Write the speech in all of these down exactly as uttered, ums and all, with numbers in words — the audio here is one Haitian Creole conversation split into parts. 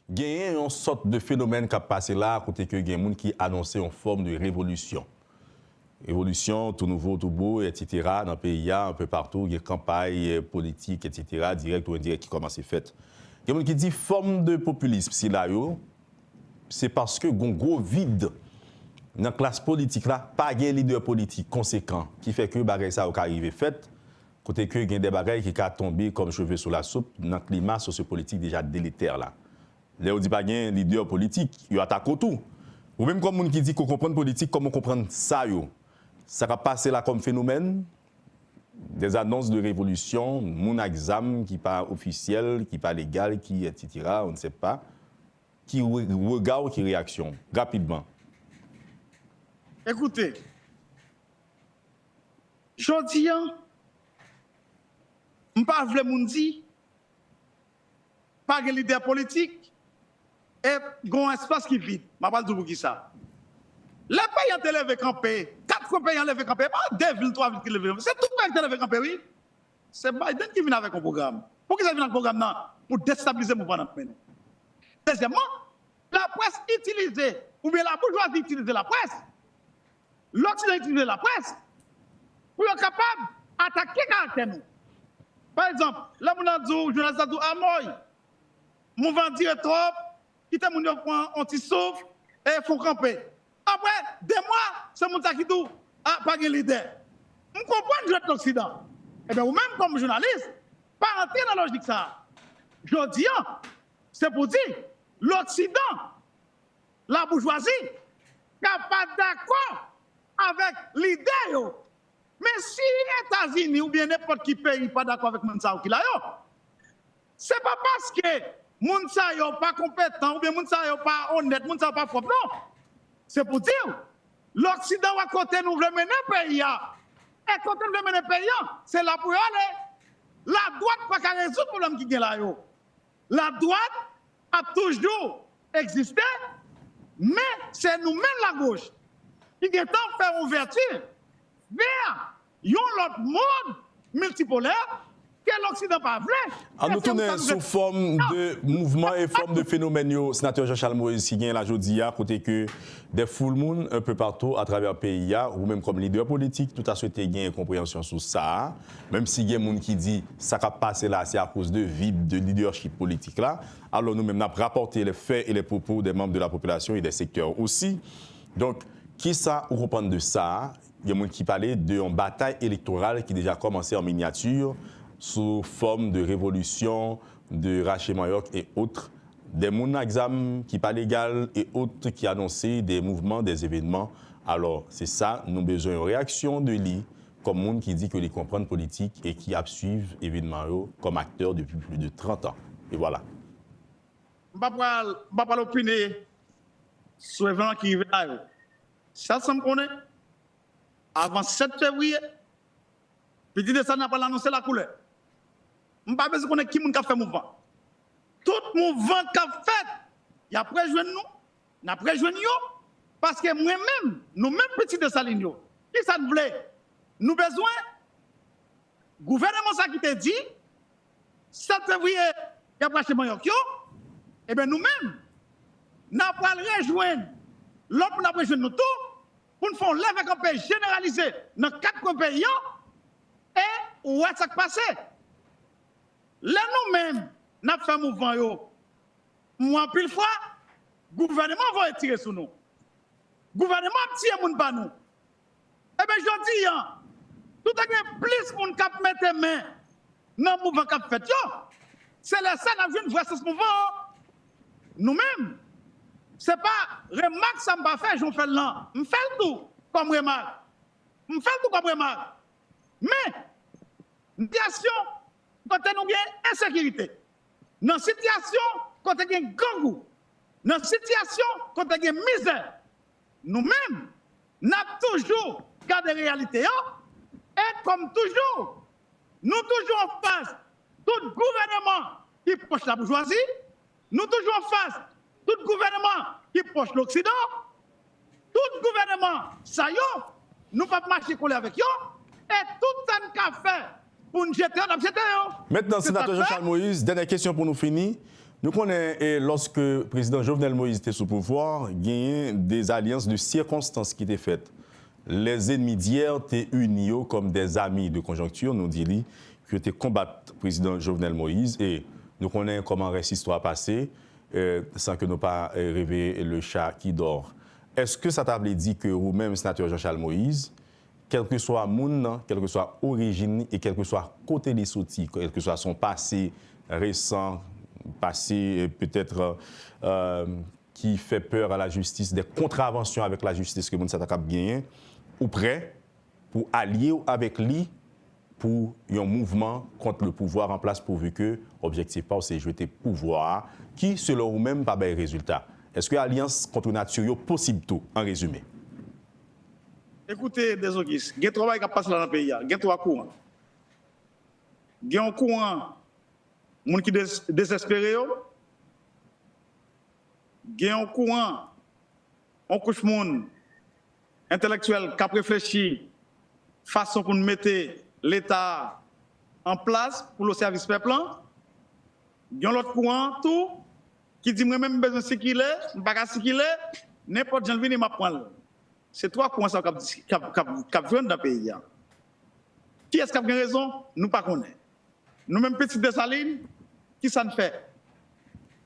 Genyen yon sòt de fenomèn k ap pase la, kote ke gen moun ki anonse yon fòm de revolisyon. Revolisyon, tou nouvo, tou bo, etsetera, nan peyi a, enpe patou, gen kanpay, eh, politik, etsetera, dirèk ou endirèk ki kòmanse fèt. Gen moun ki di fòm de popilism sila yo, se paske gon gwo vid nan klas politik la, pa gen lidè politik konsekan, ki fè ke bagay sa yo ka rive fèt, kote ke gen de bagay ki ka tonbe kòm cheve sou la soup nan klima sosyopolitik deja deletè la. Lè yo di pa gen lidè politik, yo atake w tou. Ou menm kòm moun ki di ke w konprann politik, kòman w konprann sa yo? Sa k ap pase la kòm fenomèn, des annonces de révolution, moun ak zam ki pa ofisyèl, ki pa legal, ki etsetera, on ne sait pas. Ki re-, rega w, ki reyaksyon w? Rapidman. Ekoute, jodi a, m pa vle moun di, pa gen lidè politik, e gen yon espas ki vid. M ap al di w poukisa. Lè peyi an te leve kanpe, kat kwen peyi an leve kanpe, e pa de vil, twa vil ki leve kanpe, se tout peyi ki te leve kanpe, wi. Se Biden ki vin avèk yon pwogram. Poukisa l vin ak pwogram nan? Pou destabilize mouvman n ap mennen. Dezyèmman, laprès itilize, oubyen laboujwazi itilize laprès, Loksidan itilize laprès pou yo kapab atake karaktè nou. Pa egzanp, lè moun nan di w, jounalis la di w, a mòy, mouvman an dire twòp, kite moun yo pran yon ti souf, e fè w kanpe. Apre de mwa, se moun sa ki di w, a, pa gen lidè. M konprann jwèt Loksidan. Ebyen, ou menm kòm jounalis, pa rantre nan lojik sa a. Jodi a, se pou di, Loksidan, laboujwazi, ka pa dakò avèk lidè yo. Men si Etazini oubyen nenpòt ki peyi pa dakò avèk moun sa yo ki la yo, se pa paske moun sa yo pa konpetan oubyen moun sa yo pa onèt, moun sa yo pa pwòp, non. Se pou di w, Loksidan wè kote nou vle mennen peyi a. E kote nou vle mennen peyi a, se la pou yo ale. Ladwat pa ka rezoud pwoblèm ki gen la yo. Ladwat ap toujou egziste, men se nou menm lagoch ki gentan fè ouvèti vè yon lòt mond miltipolè ke Loksidan pa vle. An nou tounen sou fòm de mouvman e fòm de fenomèn yo, Senatè Jean Charles Moïse, ki gen la jodi a, kote ke de foul moun, enpe patou atravè peyi a, ou menm kòm lidè politik, tout a swete gen konpreyansyon sou sa a. Menm si gen moun ki di sa k ap pase la, se akoz de vid de lidèchip politik la, alò nou menm n ap rapòte les faits et les propos des membres de la population et des secteurs aussi. Donk, kisa ou konprann de sa a? Gen moun ki pale de yon batay elektoral ki deja kòmanse an minyati sou fòm de revolisyon, de rache manyòk e otre. De moun ak zam ki pa legal e otre ki anonse de mouvman, de evènman. Alò, se sa, nou bezwen yon reyaksyon de li kòm moun ki di ke li konprann politik e ki ap swiv evènman yo kòm aktè depi plis de trant an. E vwala. M pa pral, m pa pral opine sou evènman ki rive la yo. Sèl sa m konnen, avan sèt fevriye, Pitit Desalin ap pral anonse lakoulè. M pa bezwen konnen ki moun k ap fè mouvman. Tout mouvman k ap fèt, y ap rejwenn nou, n ap rejwenn yo, paske mwen menm, nou menm Pitit Desalin yo, kisa n vle? Nou bezwen gouvènman sa ki te di, sèt fevriye, y ap rache manyòk yo, ebyen nou menm, n ap pral rejwenn, lòt moun ap rejwenn nou tou, pou n fè yon leve kanpe jeneralize nan kat kwen peyi a, e ou wè sa k pase. Lè nou menm, n ap fè mouvman yo, m wè anpil fwa, gouvènman voye tire sou nou. Gouvènman ap tiye moun pa nou. Ebyen, jodi a, toutan gen plis moun k ap mete men nan mouvman k ap fèt yo, se lè sa n ap jwenn vrè sans mouvman an. Nou menm, se pa remak sa m pa fè, jan w fè l lan. M fè l tou kòm remak. M fè l tou kòm remak. Men, nan sitiyasyon kote nou gen ensekirite, nan sitiyasyon kote gen grangou, nan sitiyasyon kote gen mizè, nou menm, n ap toujou gade reyalite an, e kòm toujou, nou toujou anfas tout gouvènman ki pwòch laboujwazi, nou toujou anfas tout gouvènman ki pwòch Loksidan, tout gouvènman sa yo, nou p ap mache kole avèk yo, e tout sa n ka fè pou n jete yo, n ap jete yo. Mentnan, Senatè Jean Charles Moïse, dènyè kesyon pou nou fini. Nou konnen, e, lòske prezidan Jovenel Moïse te sou pouvwa, genyen des alliances de circonstance ki te fèt. Les ennemis d'hier te ini yo kòm des amis de conjoncture, nou di li, ki te konbat prezidan Jovenel Moïse, e nou konnen kòman rès istwa pase, e, san ke nou pa, e, réveiller le chat qui dort. Èske sa ta vle di ke ou menm, senatè Jean Charles Moïse, kèlkeswa moun nan, kèlkeswa orijin li e kèlkeswa kote li soti, kèlkeswa son pase resan, pase, e, petèt, e, ki fè pè a la jistis, de kontravansyon avèk la jistis ke moun sa ta kab genyen, ou prè pou alye w avèk li pou yon mouvman kont le pouvoir en place, pourvu que objektif pa w se jete pouvwa a, ki, selon ou menm, pa bay rezilta? Èske alyans kont nati yo posib tou, an rezime? Ekoute, Dezogis, gen twa bagay k ap pase la nan peyi a. Gen twa kouran. Gen yon kouran moun ki dez- dezespere yo. Gen yon kouran, yon kouch moun entelektyèl k ap reflechi fason pou n mete Leta a an plas pou l o sèvis pèp lan. Gen yon lòt kouran tou ki di mwen menm m bezwen sikile, m pa ka sikile, nenpòt jan l vini m ap pran l. Se twa kouran sa yo k ap, k ap, k ap, k ap jwenn nan peyi a. Kiyès k ap gen rezon? Nou pa konnen. Nou menm pitit Desalin, ki sa n fè?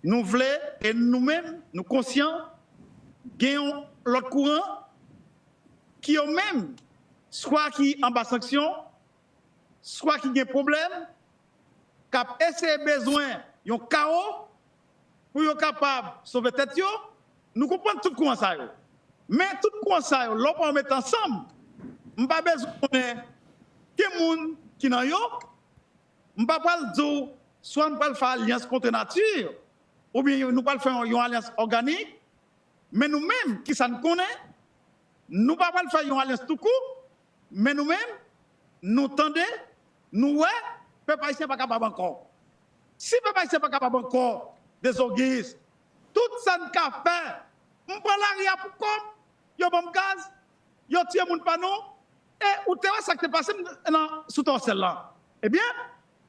Nou vle, e nou menm, nou konsyan, gen yon lòt kouran ki yo menm, swa ki anba sanksyon, swa ki gen pwoblèm, k ap eseye bezwen yon kawo pou yo kapab sove tèt yo. Nou konprann tout kouran sa yo. Men tout kouran sa yo, lè w pran yo mete ansanm, m pa bezwen konnen ki moun ki nan yo. M pa pral di w swa n pral fè alyans kont nati, oubyen nou pral fè yon, yon alyans òganik. Men nou menm, ki sa n konnen, nou pa pral fè yon alyans toukou, men nou menm, nou tande, nou wè, pèp ayisyen pa kapab ankò. Si pèp ayisyen pa kapab ankò, Dezogis, tout sa n ka fè, m pran lari a pou kò m, yo ban m gaz, yo tiye moun pa nou, e ou te wè sa k te pase m nan sou Tòsèl la. Ebyen,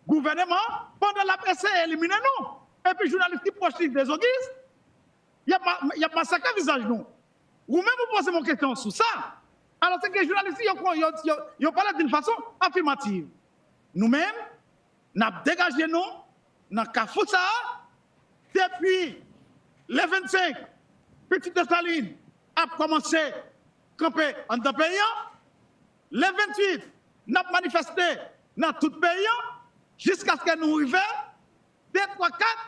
gouvèneman an, pandan l ap eseye elimine nou, epi jounalis ki pwòch li Dezogis, y ap, ma- y ap masakre vizaj nou. Ou menm ou poze m yon kesyon sou sa. Alòske jounalis yo, yo, yo, yo pale d'une façon affirmative. Nou menm, n ap degaje nou nan kafou sa a. Depi le vennsenk, pitit Desalin ap kòmanse kanpe anndan peyi an. Le venntuit, n ap manifeste nan tout peyi an jiskaske nou rive de, twa, kat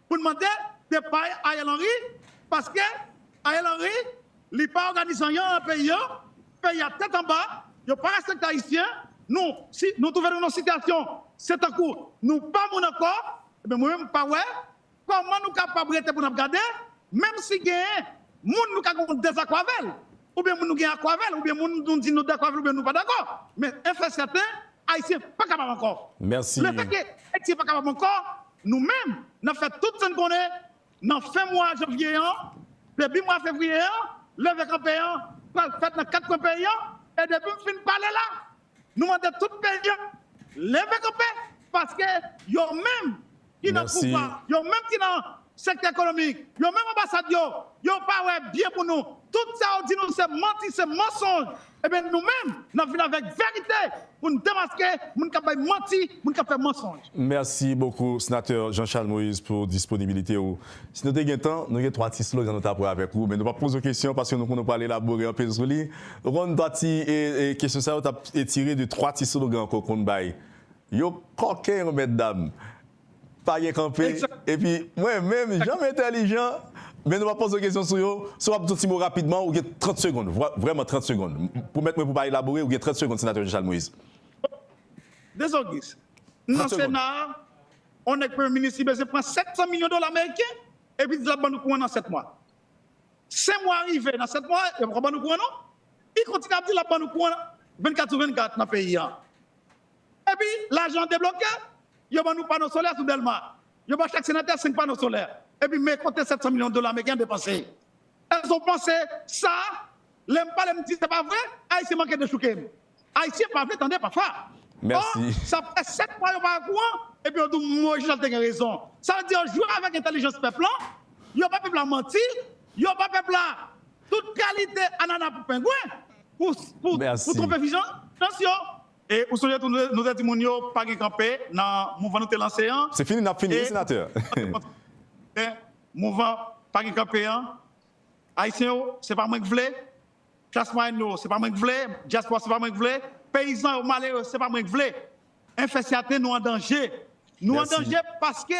pou n mande depa Ariel Henry, paske Ariel Henry, li pa òganize anyen nan peyi an, peyi a tèt anba, yo pa respekte Ayisyen, nou, si nou twouve nou nan sitiyasyon, se tankou nou pa moun ankò, ebyen mwen menm m pa wè kòman nou kapab rete pou n ap gade, menm si genyen moun nou ka gen yon dezakò avè l, oubyen moun nou gen akò avè l, oubyen moun nou di nou dakò avè l, oubyen nou pa dakò. Men en fè sèten, Ayisyen pa kapab ankò. Mèsi. Lefètke Ayisyen pa kapab ankò, nou menm, n ap fè tout sa n konnen, nan fen mwa janvye an, debi mwa fevriye an, leve kanpe an pral fèt nan kat kwen peyi an, e depi m fin pale la, nou mande tout peyi an leve kanpe, paske yo menm ki nan pouvwa, yo menm ki nan sektè ekonomik, yo menm anbasad yo, yo pa wè byen pou nou. Tout sa yo di nou se manti, se mansonj. Ebyen nou menm, n ap vin avèk verite pou n demaske moun k ap bay manti, moun k ap fè mansonj. Merci beaucoup, Sénateur Jean Charles Moïse, pou disponibilite ou. Si nou te gen tan, nou gen twa ti slogan nou ta pran avèk ou, men nou p ap poze w kesyon paske nou konnen w pral elabore anpil sou li. Nou konn twa ti, e, e, kesyon sa yo t ap etire de twa ti slogan ke w konn bay. Yo kòken yo, mètdam. Pa gen kanpe. Epi mwen menm, jan m entèlijan, men nou p ap poze w kesyon sou yo. Si w ap di yon ti mo rapidman, ou gen trant segonn. Vrèman trant segonn. Pwomèt mwen pou w pa elabore, ou gen trant segonn, Senatè Jean Charles Moïse. Dezogis, nan Sena a, yon nèg premye minis li bezwen pran sèt san milyon dola ameriken, epi di l ap ban nou kouran nan sèt mwa. Senk mwa rive nan sèt mwa, yo poko ban nou kouran non. Li kontinye ap di l ap ban nou kouran vennkat sou vennkat nan peyi a. Epi lajan an debloke, yo ban nou pano solè sou Dèlma. Yo ban chak senatè senk pano solè. Epi men kote sèt san milyon dola ameriken an depanse. Èske w panse sa, lè m pale m di se pa vre, Ayisyen manke dechouke m. Ayisyen pa vle tande pafwa. Ò, sa fè sèt mwa yo pa gen kouran, epi yo di w Moyiz Jean Charles te gen rezon. Sa vle di yo jwe avèk entèlijans pèp lan, yo ba pèp la manti, yo ba pèp la tout kalite anana pou pengwen, pou, pou, pou twonpe fizans yo. E ou sonje tou, nou, nou te di moun yo pa gen kanpe nan mouvman nou te lanse an. Se fini, n ap fini, wi, senatè. Mouvman pa gen kanpe an. Ayisyen yo, se pa mwen k vle. Klas mwayèn yo, se pa mwen k vle. Dyaspora, se pa mwen k vle. Peyizan yo, malere, se pa mwen k vle. Enfèsyate, nou an danje. Nou an danje paske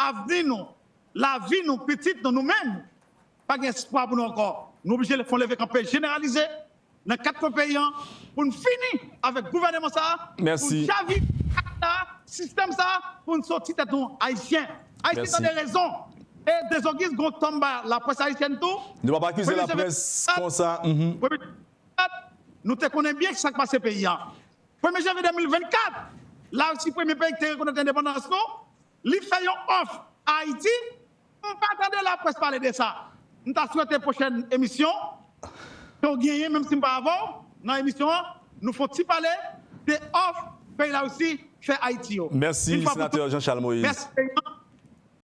avni nou, lavi nou, pitit nou, nou menm, pa gen espwa pou nou ankò. Nou oblije fè yon leve kanpe jeneralize nan kat kwen peyi an pou n fini avèk gouvènman sa a, pou n chavire sistèm sa a, pou n soti tèt nou ayisyen. Ayisyen tande rezon. E Dezogis gon tanba laprès ayisyèn tou. Nou p ap akize laprès konsa. Premye janvye vennkat, nou te konnen byen sa k pase peyi a. Premye janvye de mil vennkat, Larisi, premye peyi ki te rekonèt endepandans nou, li fè yon òf Ayiti. M pa tande laprès pale de sa. M ta swete pwochèn emisyon ke w genyen, menm si m pa avè w nan emisyon an, nou fè yon ti pale de òf peyi Larisi fè Ayiti yo. Mèsi, senatè Jean Charles Moïse. Mèsi.